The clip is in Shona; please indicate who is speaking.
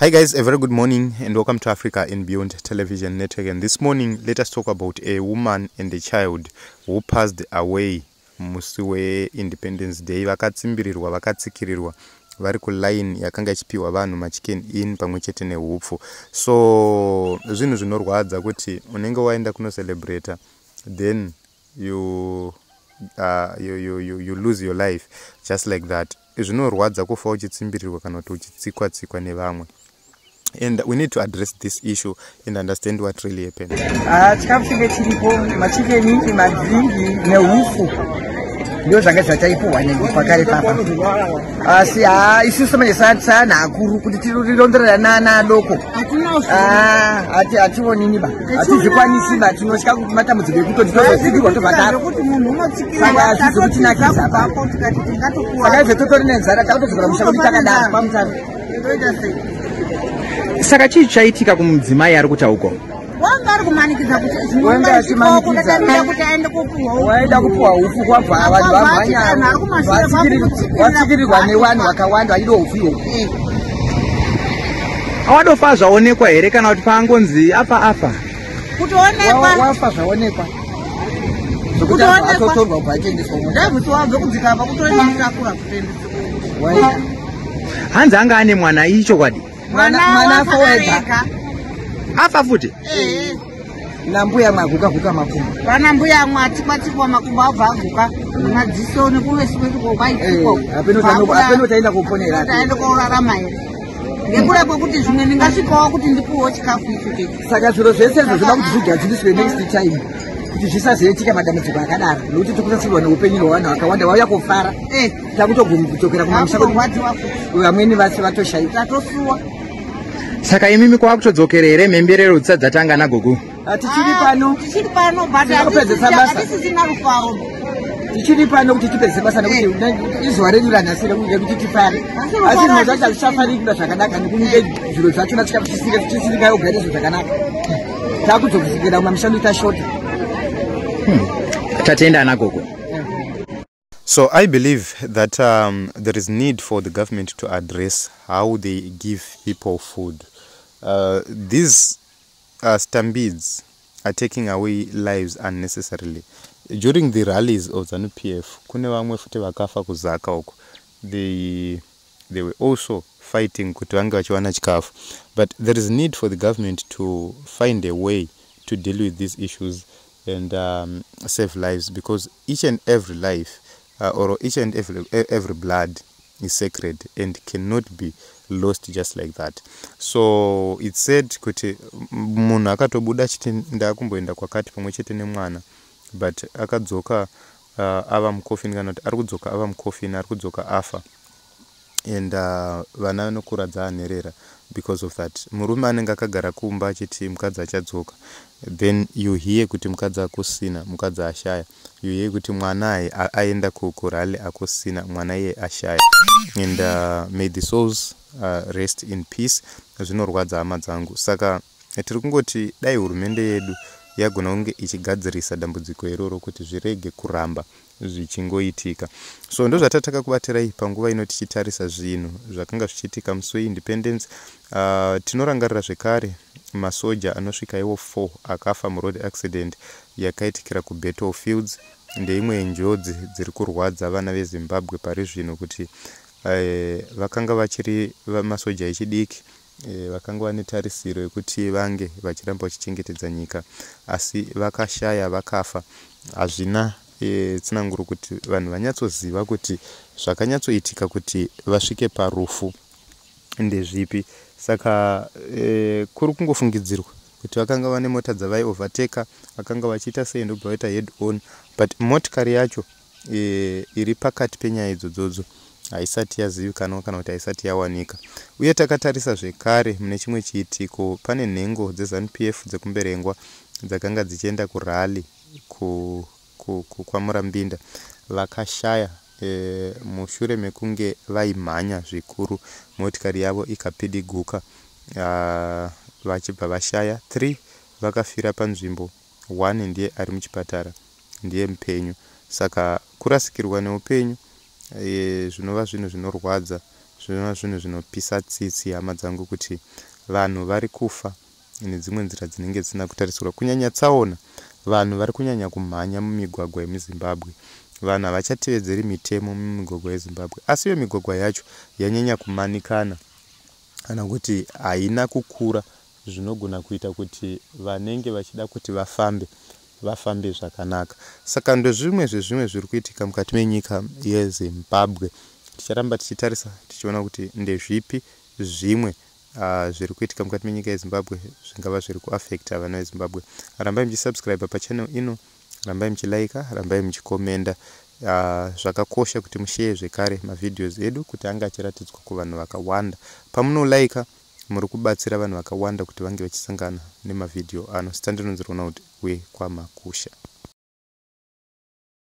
Speaker 1: Hi guys, a very good morning and welcome to Africa and Beyond Television Network. And this morning, let us talk about a woman and a child who passed away musi weIndependence Day. Vakatsimbirirwa, vakatsikirirwa vari kuline yakanga ichipiwa vanhu maChicken Inn pamwe chete neupfu. So zvinhu zvinorwadza kuti unenge waenda kunocelebrata, then you lose your life just like that. Zvinorwadza kufa uchitsimbirirwa kana kuti uchitsikwa tsikwa nevamwe, and we need to address this issue and understand what really happened.
Speaker 2: Ah, chikafu chinge chiripo, maChicken Inn, madrinks neufu, ndo zvanga zvataipuhwa pakare papa. Asi ha, isusu manje saanhu akuru, kuti tirondorera naana adoko, hationini ba, hatizvikwanisi ba. Tinotya kuti matambudziko ekutoti tozotsikirwa, tobva tafa. Saka hazvizi kutinakisa ba. Saka izvo totori nenzara, takutodzokera musha kuti takadaro paMutare.
Speaker 3: Saka chii chaitika kumudzimai ari kutauko?
Speaker 4: Wanga ari kumanikidza kuti
Speaker 2: Wanga achimanikidza.
Speaker 4: zvinokuti kuti aende kopuhwa.
Speaker 2: Waida kupuhwa ufu, kwabva vanhu vamhanya, vatsikirirwa nevanhu vakawanda vachida ufu ihwohwo.
Speaker 3: Awadofa zvaonekwa here, kana kuti paangonzi afa afa?
Speaker 4: Kutoonekwa.
Speaker 2: Wafa zvaonekwa, zvokuti
Speaker 4: Kutoonekwa.
Speaker 2: atotorwa kubva achiendeswa mota.
Speaker 4: Ndaibvisi wabve kudzika apa kutoenda kutakura kutoendesa.
Speaker 2: Waenda.
Speaker 3: Hanzi anga ane mwana, iyi chokwadi?
Speaker 2: Mwana afa wega.
Speaker 3: Afa futi?
Speaker 4: Ehe.
Speaker 2: Nambuya mwaguka guka makumbo.
Speaker 4: Vana mbuya mwatsikwa-tsikwa makumbo, abva aguka madziso nekumeso kwaitsikwa.
Speaker 2: Apeno taenda kuponera.
Speaker 4: Taenda kourarama here ngekura kwekuti zvimwe ndingasvikawo kuti ndipuwewo chikafu icho chechi?
Speaker 2: Saka zviro zvese izvo zvoda kuti zvigadziriswe next time, kuti zvisazoitika madambudziko akadaro, nokuti tikurasirwa neupenyu hwevanhu vakawanda vauya kufara. Takutodzokera kumamisha kwedu.
Speaker 4: Takutorwadziwa futi.
Speaker 2: Vamweni vasi vatoshaika.
Speaker 4: Tatosuwa.
Speaker 3: Saka imimi kwakutodzokera here mhemberero dzisati dzatanga nagogo?
Speaker 2: Ah, tichiri pano.
Speaker 4: Tichiri pano, but
Speaker 2: Tiri kupedzesa basa.
Speaker 4: hatisisina rufaro.
Speaker 2: Tichiri pano kuti tipedzise basa, nekuti izuva redu ranhasi rekuti tifare.
Speaker 4: Asi
Speaker 2: Asi
Speaker 4: rufaro
Speaker 2: zviro zvacho
Speaker 4: hatisisina.
Speaker 2: hazvichafariki zvakanaka, nekunge zviro zvachona tisingaiogare zvakanaka. Takudzokera kumamisha tashota.
Speaker 3: Tatenda nagogo.
Speaker 1: So I believe that there is need for the government to address how they give people food. These stampedes are taking away lives unnecessarily. During the rallies of ZANU-PF, kune vamwe futi vakafa kuZaka uko. They were also fighting kuti vange vachiwana chikafu. But there is need for the government to find a way to deal with these issues and save lives, because each and every life or each and every blood is sacred and cannot be lost just like that. So it's said kuti munhu akatobuda achiti ndakumboenda kwakati pamwe chete nemwana, but akadzoka ava mucoffin, kana kuti ari kudzoka ava mucoffin, ari kudzoka afa, and vana vanokura dzaanherera because of that. Murume anenge akagara kumba achiti mukadzi achadzoka, then you hear kuti mukadzi akusina, mukadzi ashaya. You hear kuti mwana aenda kurally akusina, mwana iye ashaya. And may the souls rest in peace. Zvinorwadza, hama dzangu. Saka tiri kungoti dai hurumende yedu yagona kunge ichigadzirisa dambudziko iroro kuti zvirege kuramba zvichingoitika. So ndo zvatataka panguva ino, tichitarisa zvinhu zvakanga zvichiitika musi weIndependence. Tinorangarira zvekare masoja anosvika iwo 4 akafa muroad accident yakaitikira kuBattlefields. Ndeimwe yenjodzi dziri kurwadza vana veZimbabwe pari zvino, kuti vakanga vachiri masoja echidiki, vakanga vane tarisiro yekuti vange vachiramba vachichengetedza nyika, asi vakashaya, vakafa. Hazvina tsananguro kuti vanhu vanyatsoziva kuti zvakanyatsoitika kuti vasvike parufu ndezvipi. Saka kuri kungofungidzirwa kuti vakanga vane mota dzavaiovertaka, vakanga vachiita sei, ndobva vaita head on. But motikari yacho iri pakati penyaya idzodzodzo haisati yazivikanwa kana kuti haisati yawanika. Uye takatarisa zvekare mune chimwe chiitiko, pane nhengo dzeZANU-PF dzekuMberengwa dzakanga dzichienda kurally kwaMurambinda, vakashaya mushure mekunge vaimhanya zvikuru, motikari yavo ikapidiguka, vachibva vashaya. 3 vakafira panzvimbo, 1 ndiye ari muchipatara, ndiye mupenyu. Saka kurasikirwa neupenyu, zvinova zvinhu zvinorwadza. Zvinova zvinhu zvinopisa tsitsi, hama dzangu, kuti vanhu vari kufa nedzimwe nzira dzinenge dzisina kutarisirwa, kunyanya tsaona. Vanhu vari kunyanya kumhanya mumigwagwa yemuZimbabwe. Vanhu havachatevedzeri mitemo mumigwagwa yeZimbabwe, asi iyo migwagwa yacho yanyanya kumanikana kana kuti haina kukura zvinogona kuita kuti vanenge vachida kuti vafambe vafambe zvakanaka. Saka ndozvimwe zvezvimwe zviri kuitika mukati menyika yeZimbabwe. Ticharamba tichitarisa tichiona kuti ndezvipi zvimwe zviri kuitika mukati menyika yeZimbabwe zvingava zviri kuafecta vana veZimbabwe. Rambai muchisubscribe pachannel ino, rambai muchilaika, rambai muchikomenda. Zvakakosha kuti mushare zvekare mavideos edu kuti ange achiratidzwa kuvanhu vakawanda. Pamunolaika, muri kubatsira vanhu vakawanda kuti vange vachisangana nemavhidhiyo ano. Zita ndinonzi Ronald wekwamakusha.